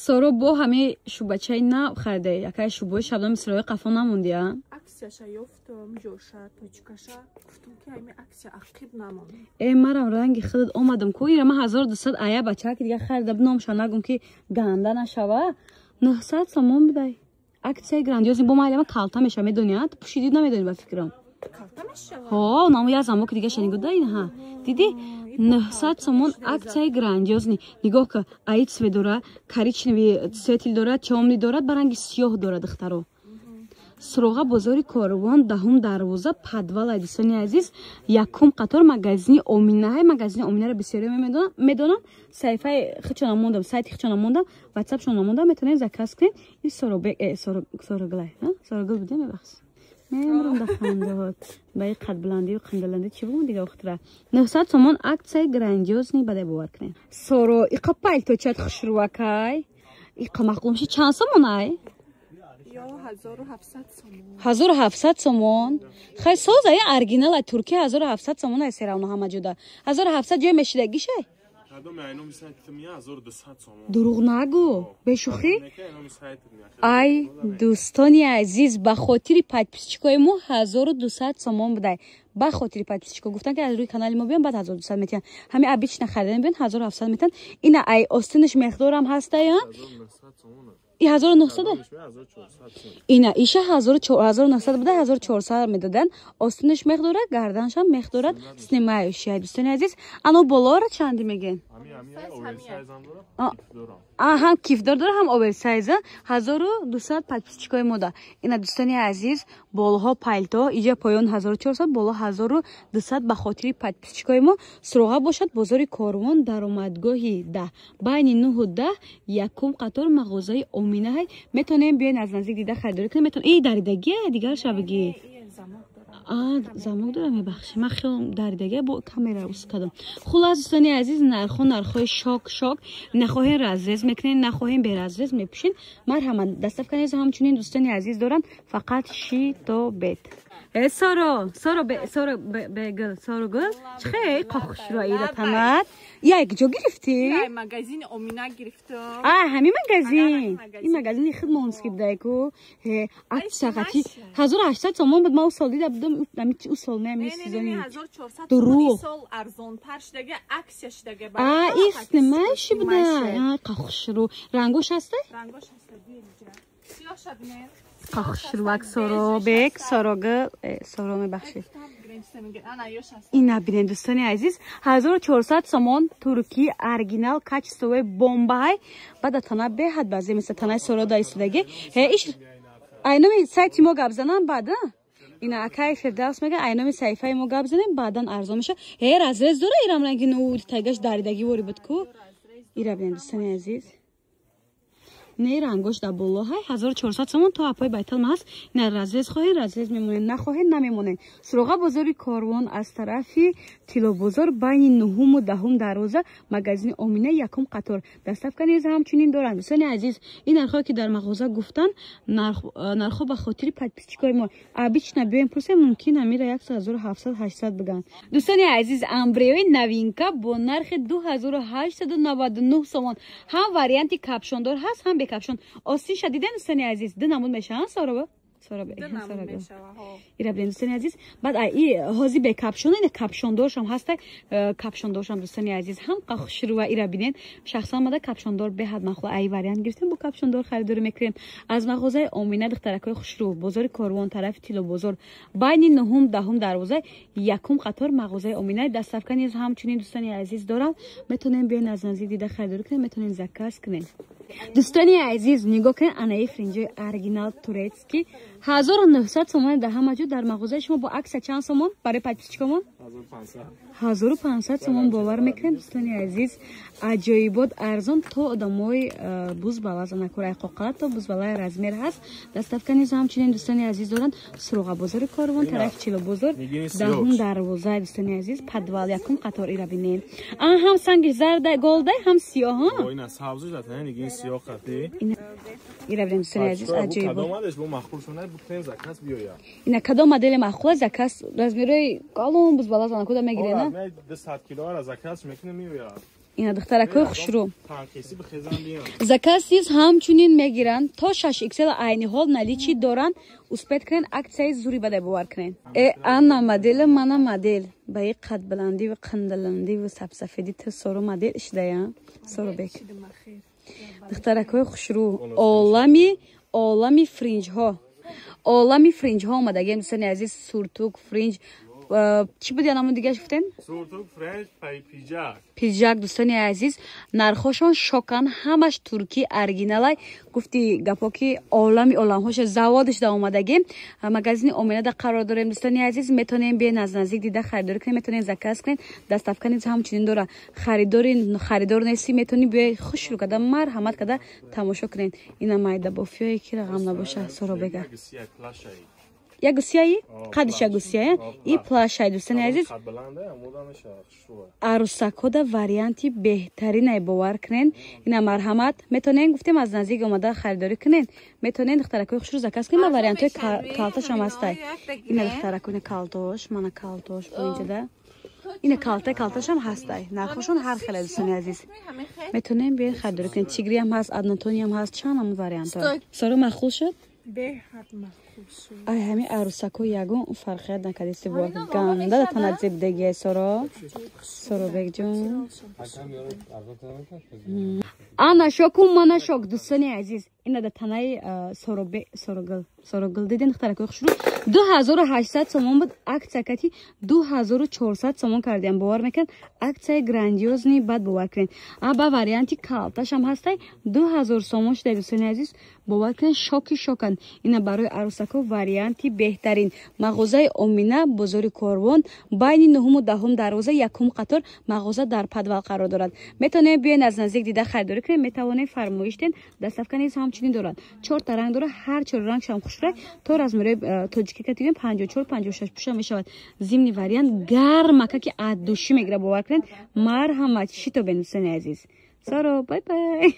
Соро бо ҳамаи шӯбачаи нав харида, якай шӯбои шабнами сирои қафо намонди, а? Аксияша ёфтум, ҷоша, точкаша. Гуфтум, ки ами аксия ақиб намон. Э, марам ранги худат омадам ку. Ира ман 1200 ая бачаки дига харида, номша нагум, ки ганда нашава. 900 сомон бидай. Аксияи грандиозный бо майлама калта меша, медони, а? Ту пӯшидӣ, намедонӣ ба фикрам. Калта мешава? Ҳо, намо як замоки дига шанигуда ин, ҳа. Дидӣ? 900 сомон, аксияи грандиозный. Нигоҳ ка, аи цвет дора, коричневый цветил дора, тёмный дорад, ба ранги сиёҳ дора, духтаро. Суроға бозори Корвон, даҳум дарвоза, подвал ай, дӯстони азиз, якум қатор магазини Оминаҳай. Магазини Оминаро бисёре медонам. Саҳифаи хичона мондам, сайти хичона мондам, ватсапшона мондам, метавонед заказ кунед. Ин соробек, сорогулай, сорогул буде, мебахш, мемрам да хандаҳот ба и қадбуландию қандаландӣ чӣ бугум дига охтира. 900 сомон, аксияи грандиозный бадай, бовар кунед. Соро, иқа пальточат хушрувакай, иқа мақлум ши, чанд сомон ай? Ё 1700 сомон. 1700 сомон. Хай, соза, я оригинал ай, Туркия 1700 сомон ай, серавно ҳама ҷода 1700 ҷой мешидагишай. Кадоми айноми сайтит мия 1200 сомон. Дурӯғ нагӯ, бешӯхӣ. Нека айноми сайтит мия. Ай, дӯстони азиз, ба хотири подписчикои мо 1200 сомон будай. Ба хотири подписчико гуфтан, ки аз рӯи канали мо биён, баъд 1200 метиҳан. Ҳами обычно харидан биён, 1700 метиҳан. Ина ай остинаш меқдорам ҳастая. 1900 сомон. И 1900? Кадомиш мия 1400 сомон. Ина иша 1900 буда, 1400 медодан. Остинаш мех дорад, гарданшам мех дорад, снимающий. Дӯстони азиз, ано болоро чанди мегӯен? Ҳами оверсайз ам дора. А. Киф дорам. А, ҳам кифдор дора, ҳам оверсайза. 1200 подписчикои мода. Ина, дӯстони азиз, болоҳо пальто, иҷа поён 1400, боло 1200, ба хотири подписчикои мо. Суроға бошад бозори Корвон, даромадгоҳи 10, байни 9-у 10, якум қатор мағозаи Оминаҳай. Метавонем биёен, аз наздик дида харидорӣ кунем. Метавон и даридагия дигар шабагӣ. Ин замок дора. А, замок дора, мебахшӣ, ман хело даридагия бо камера ус кардам. Хулас, дӯстони азиз, нархҳо нархҳои шок шок. Нахоҳем, разрез мекунем, нахоҳем, беразрез мепӯшем, марҳамат. Доставка низ ҳамчунин, дӯстони азиз, доранд, фақат шитобед. Э, Соро, Соро, Соро бегул, Сорогул, чихе қохушро ида танат як ҷо гирифтӣ? Ай магазини Омина гирифтам. А, ҳамин магазин? Ага, магазин. Ин магазини худ монски будай ку. Э, аксия қати 1800 сомон буд, ман ӯ сол дида будам, ами ӯ сол не, ами Не, не, не, сезони. 1400 Дурӯғ. сомон, ин сол арзонтар шудаги, аксия шудаги. А, ис снимающий будай. А, қохушру рангош ҳастай? Рангош ҳаста, биё инҷа. Сиёҳша бинен. Қохушрувак Соробек, Сорогул, э, Соро, мебахшед. Ана ёш ҳаст. Ина бинед, дӯстони азиз, 1400 сомон, туркӣ, оригинал, качествои бомбаҳай. Баъда тана беҳад базе миса танаи Соро да истодагӣ. Э, иш айноми сайти мо гап занам баъда. Ина акай Фирдавс мега, айноми саҳифаи мо гап занем, баъдан арзон меша. Э, разрез дора, ирам ранги ну тайгаш даридагӣ вори буд ку. Ира бинед, дӯстони азиз, не, рангош дар боло ҳай. 1400 сомон то апои байтал ма ҳаст. Ина разрез хоҳед, разрез мемонед, нахоҳед, намемонед. Суроға бозори Корвон, аз тарафи Тилобозор, байни нуҳуму даҳум дарвоза, магазини Омина, якум қатор. Доставка низ ҳамчунин доранд. Дӯстони азиз, ин нархҳое, ки дар мағоза гуфтан, нархҳо ба хотири подписчикои мо. Обычно биёем пурсем, мумкин амира 1700, 800 биган. Дӯстони азиз, амбреои новинка бо нархи 2899 сомон. Ҳам варианти капшондор ҳаст, ҳам бекапшон. Остинша дидем, дӯстони азиз, ду намуд мешаванд, Сороба, Сороба. Ду намуд мешава, ҳо. Ира бинед, дӯстони азиз, баъд и ҳози бекапшон, ина капшондоршам ҳаста, капшондоршам, дӯстони азиз, ҳам хушрӯва. Ира бинед, шахсан мада капшондор беҳад махла, ай вариант гирифтем, бо капшондор харидорӣ мекунем. Аз мағозаи Омина, духтаракҳои хушрӯ, бозори Корвон, тарафи Тилобозор, байни нуҳум даҳум дарвоза, якум қатор мағозаи Омина. Доставка низ ҳамчунин, дӯстони азиз, дорам. Метавонем биёен, аз наздик дида харидорӣ кунем, метавонем заказ кунем. Дӯстони азиз, нигоҳ кунед, анаи фринҷои оригинал турецкий 1900 сомон дар ҳама ҷо. Дар мағозаи шумо бо аксия чанд сомон барои подписчикомон? 1500. 1500 сомон, бовар мекунед, дӯстони азиз, аҷоибот арзон. То одамои бузбала, занакураи қоқала, то бузбалаи размер ҳаст. Доставка низ ҳамчунин, дӯстони азиз, доранд. Суроға бозори Корвон, тарафи Чилобозор, Нигини сиёҳ. даҳум дарвоза, дӯстони азиз, подвал, якум қатор. Ира бинед, а ҳам санги зарда голдай, ҳам сиёҳ. Бо ина сабзу дата, нигини сиёҳ қатӣ. Ира бинед, дӯстони азиз, аҷоибот. Кадомадеш бо махқул шуна бутен заказ биёя. Ина кадом модели махқула, заказ, размерои калон бузбала занакуда мегирена. Ора, 200 кило ра заказ мекунем, меоя. Ина духтаракҳои хушрӯ. Заказ низ ҳамчунин мегиранд. То 6XL айни ҳол наличии доранд. Успеть кунен, аксияи зури бадай, бовар кунен. Э, ана модел, мана модел. Ба и қадбаландӣ ва қандаландӣ ва сабсафедӣ ту соро модел шидая. Соробек. Духтаракҳои хушрӯ, олами фринҷҳо. Олами фринҷҳо омадагием, дӯстони азиз, суртук, фринҷ, чӣ буд янамон дигаш гуфтем? Суртук, френч, пиджак. Пиджак, дӯстони азиз, нархошон шокан, ҳамаш туркӣ оригиналай. Гуфти гапо ки олами оламҳоша заводаш да омадагем. Магазини Оминада қарор дорем, дӯстони азиз, метавонем биен аз наздик дида харидорӣ кунем, метавонем заказ кунем, доставка низ ҳамчунин дора. Харидори харидор нести, метавонӣ биёй хушрӯ када марҳамат када тамошо кунем. Ина майда бофиёе ки рағам набоша, Соробега. Як гусияи қадиш як гусия и плашай, дӯстони азиз, арӯсакҳода варианти беҳтаринай, бовар кунен. Ина марҳамат, метавонен, гуфтем, аз наздик омада харидорӣ кунен, метавонен, духтаракҳои хушрӯ, заказ кунен. Ва вариантҳои калташам ҳастай. Ина духтарако, ина калтош, мана калтош бо инҷода, ина калта, калташам ҳастай. Нархошон ҳар хеле, дӯстони азиз, метавонем биёен харидорӣ кунен. Тигриам ҳаст, однотонный ам ҳаст, чанд ҳамун вариантҳо. Соро, маъқул шуд? Беҳад маъқул шуд. Ай, ҳами арӯсакҳо ягон фарқият накардисти, бо ганда да танат зебдагия, Соро, Соробекҷон. Ана шоку, мана шок, дӯстони азиз. Ина да танаи Соробе, Сорогул, Сорогул диден, духтаракои хушрӯ, 2800 сомон буд, аксия кати 2400 сомон кардиам, бовар мекунед, аксияи грандиозный бад, бовар кунед. А ба варианти калташам ҳастай, 2000 сомон шуда, дӯстони азиз, бовар кунед, шоки шоканд. Ина барои арӯсакҳо варианти беҳтарин. Мағозаи Омина, бозори Корвон, байни нуҳуму даҳум дарвоза, якум қатор, мағоза дар подвал қарор дорад. Метавонед биёен аз наздик дида харидорӣ кунед, метавонед фармоиш диҳед, доставка низ ҳамчунин дорад. Чорта ранг дорад, ҳар чор рангшам хушрӯй, то размерои тоҷикӣ катигем 54, 56 пуша мешавад. Зимний вариант, гармака ки от души мегира, бовар кунед. Марҳамат, шитобен, дӯстони азиз. Соро, бай бай.